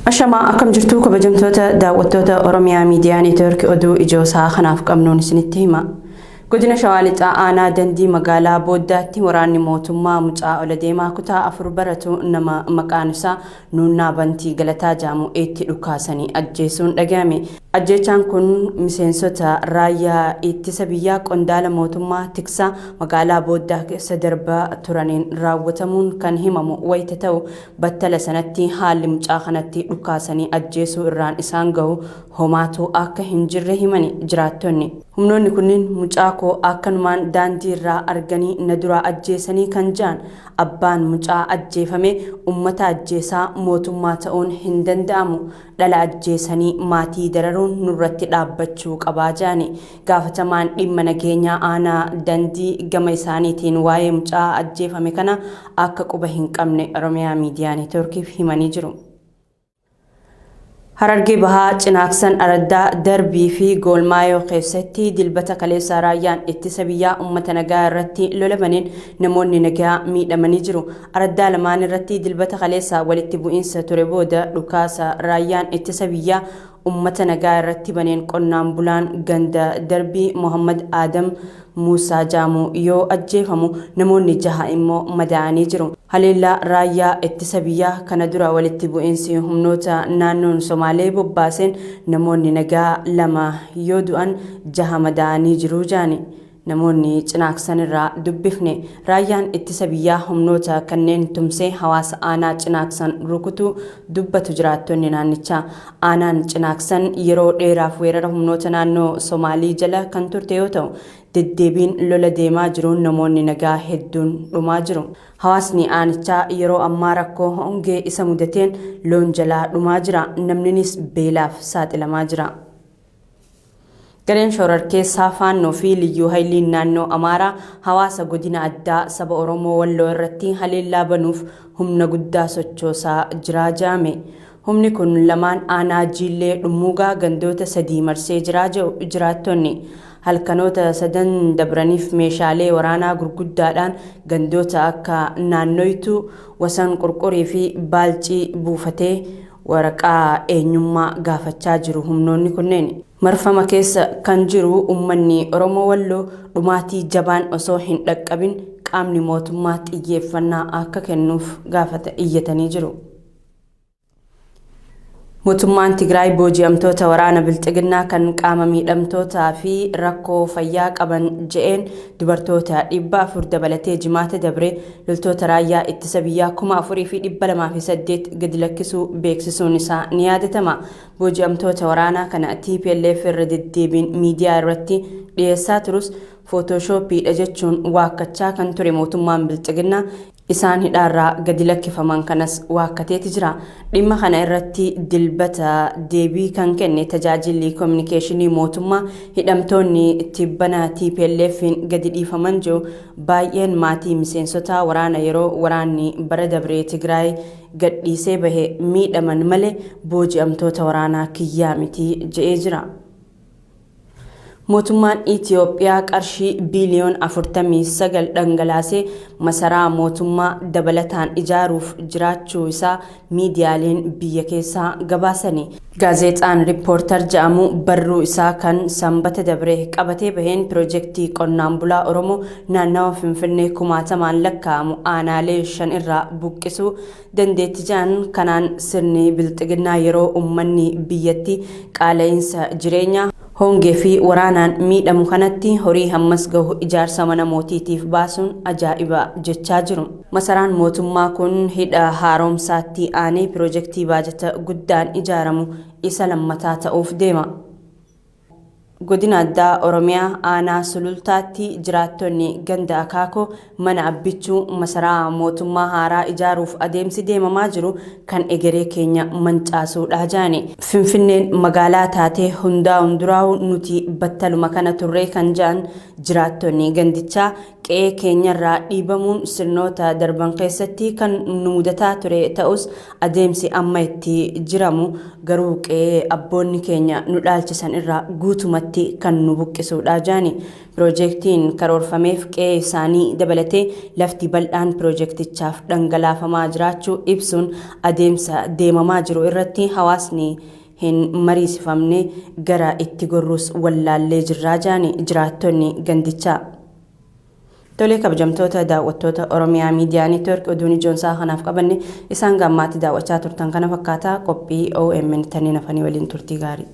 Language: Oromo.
Ashamaa akkam jirtu kabajamtoota daawwattoota Oromiyaa Miidiyaa Neetwoork oduu ijoo isaa kanaaf qabnuun isinitti hima. Godina Shawaa Lixaa Aanaa Dandii magaalaa Booddaatti waraanni mootummaa mucaa ola deemaa kutaa 4 baratu nama maqaan isaa Nuunnaa Bantii Galataa jedhamu itti dhukaasanii ajjeesuun dhagahame. Ajjeechaan kun miseensota raayyaa ittisa biyyaa qondaala mootummaa tiksaa magaalaa Booddaa keessa darbaa turaniin raawwatamuun kan himamu wayita ta'u, battala sanatti haalli mucaa kanatti dhukaasanii ajjeesuu irraan isaan gahu homaatuu akka hin jirre himani jiraattonni. Humnoonni kunniin mucaa koo akkanumaan daandii irraa arganii na duraa ajjeesanii kan ja'an Abbaan mucaa ajjeefame ummata ajjeesaa mootummaa ta'uun hin danda'amu. Dhala ajjeesanii maatii dararuun nurratti dhaabbachuu qabaa jedhani. Gaafatamaan dhimma nageenyaa aanaa Dandii gama isaaniitiin waa'ee mucaa ajjeefame kana akka quba hin qabne Oromiyaa Miidiyaa Neetwoorkiif himanii jiru. Harargee Bahaa Cinaaksan Araddaa Darbii fi Goolmaayoo keessatti Dilbata kaleessaa raayyaan ittisa biyyaa ummata nagaa irratti lola baneen namoonni nagaa miidhamanii jiru. Araddaa lamaan irratti Dilbata kaleessaa walitti bu'iinsa ture booda dhukaasa raayyaan ittisa biyyaa ummata nagaa irratti baneen qonnaan bulaan ganda Darbii Mohammad Aadam Muusaa ja'amu yoo ajjeefamu namoonni jaha immoo madaa'anii jiru. Haleellaa raayyaa ittisa biyyaa kana dura walitti bu'iinsi humnoota naannoon Somaalee bobbaaseen namoonni nagaa 2 yoo du'an jaha madaa'anii jiru ja'ani namoonni Cinaaksan irraa dubbifne. Raayyaan ittisa biyyaa humnoota kanneen tumsee hawaasa aanaa Cinaaksan rukutuu dubbatu jiraattonni naannichaa. Aanaan Cinaaksan yeroo dheeraaf weerara humnoota naannoo Somaalii jala kan turte yoo ta'u, deddeebiin lola deemaa jiruun namoonni nagaa hedduun dhumaa jiru. Hawaasni aanichaa yeroo ammaa rakkoo hongee isa mudateen loon jalaa dhumaa jira, namninis beelaaf saaxilamaa jira. Gareen shororkeessaa Faannoo fi Liyyuu Hayiliin naannoo Amaaraa hawaasa godina addaa saba Oromoo Walloo irratti haleellaa banuuf humna guddaa sochoosaa jiraa ja'ame. Humni kun lamaan aanaa Jiillee Dhummuugaa gandoota 3 marsee jiraa ja'u jiraattonni. Halkanoota sadan dabraniif meeshaalee waraanaa gurguddaadhaan gandoota akka Naannoytuu, Wasan Qurqurii fi Baalcii buufatee waraqaa eenyummaa gaafachaa jiru humnoonni kunneen. Marfama keessa kan jiru ummanni Oromoo Walloo dhumaatii jabaan osoo hin dhaqqabin qaamni mootummaa xiyyeeffannaa akka kennuuf gaafata iyyatanii jiru. Mootummaan Tigraay booji'amtoota waraana Bilxiginnaa kan qaama miidhamtootaa fi rakkoo fayyaa qaban je'een dubartoota 400 dabalatee Jimaata dabre loltoota raayyaa ittisa biyyaa 4,208 gadi lakkisuu beeksisuun isaa ni yaadatama. Booji'amtoota waraanaa kana tplf irra deddeebiin miidiyaa irratti dhiyeessaa turus footoshooppiidha jechuun waakkachaa kan ture mootummaan Bilxiginnaa isaan hidhaarraa gadi lakkifaman kanas waakkateeti jira. Dhimma kana irratti Dilbata deebii kan kenne Tajaajilli Kominikeeshinii Mootummaa hidhamtoonni tibbana TPLF'n gadi dhiifaman jiru baay'een maatii miseensota waraana yeroo waraanni bara dabre Tigraay gadhiisee bahe miidhaman malee booji'amtoota waraanaa kiyyaa miti je'ee jira. Mootummaan Itiyoophiyaa qarshii biiliyoon 49 dhangalaasee masaraa mootummaa dabalataan ijaaruuf jiraachuu isaa miidiyaaleen biyya keessaa gabaasani. Gaazeexaan Rippoortar jedhamu barruu isaa kan Sanbata dabre qabatee baheen pirojektii qonnaan bulaa Oromoo naannawa Finfinnee kumaatamaan lakkaa'amu aanaalee 5 irraa buqqisuu dandeetti jedhan kanaan sirni bilxiginnaa yeroo ummanni biyyatti qaala'iinsa jireenyaa, hongee fi waraanaan miidhamu kanatti horii hammas gahu ijaarsa mana mootiitiif baasuun ajaa'iba jechaa jiru. Masaraan mootummaa kun hidha haaromsaatti aanee pirojektii baajata guddaan ijaaramu isa lammataa ta'uuf deema. Godina Addaa Oromiyaa Aanaa Sulultaatti jiraattonni ganda Akaakoo mana Abbichuu masaraa mootummaa haaraa ijaaruuf adeemsi deemamaa jiru kan egeree keenya mancaasuudha jedhani. Finfinneen magaalaa taatee hundaa'uun duraa'uu nuti battaluma kana turree kan jedhan jiraattonni gandichaa Qe'ee keenyarraa dhiibamuun sirnoota darban keessatti kan nu mudataa ture ta'us, adeemsi amma itti jiramu garuu qe'ee abboonni keenya nu dhaalchisan irraa guutumatti kan nu buqqisuudha jaani. Piroojeektiin karoorfameef qe'ee isaanii dabalatee lafti bal'aan piroojeektichaaf dhangalaafamaa jiraachuu ibsuun, adeemsa deemamaa jiru irratti hawaasni hin mariisifamne, gara itti gorruus wallaallee jirraa jaani jiraattonni gandichaa. Tolee, kabajamtoota daawwattoota Oromiyaa Miidiyaa Neetwoork, oduun ijoonsaa kanaaf qabanne isaan gammaatti daawwachaa turtan kana fakkaataa. Qophii OMN tanneen hafanii waliin turtii gaarii.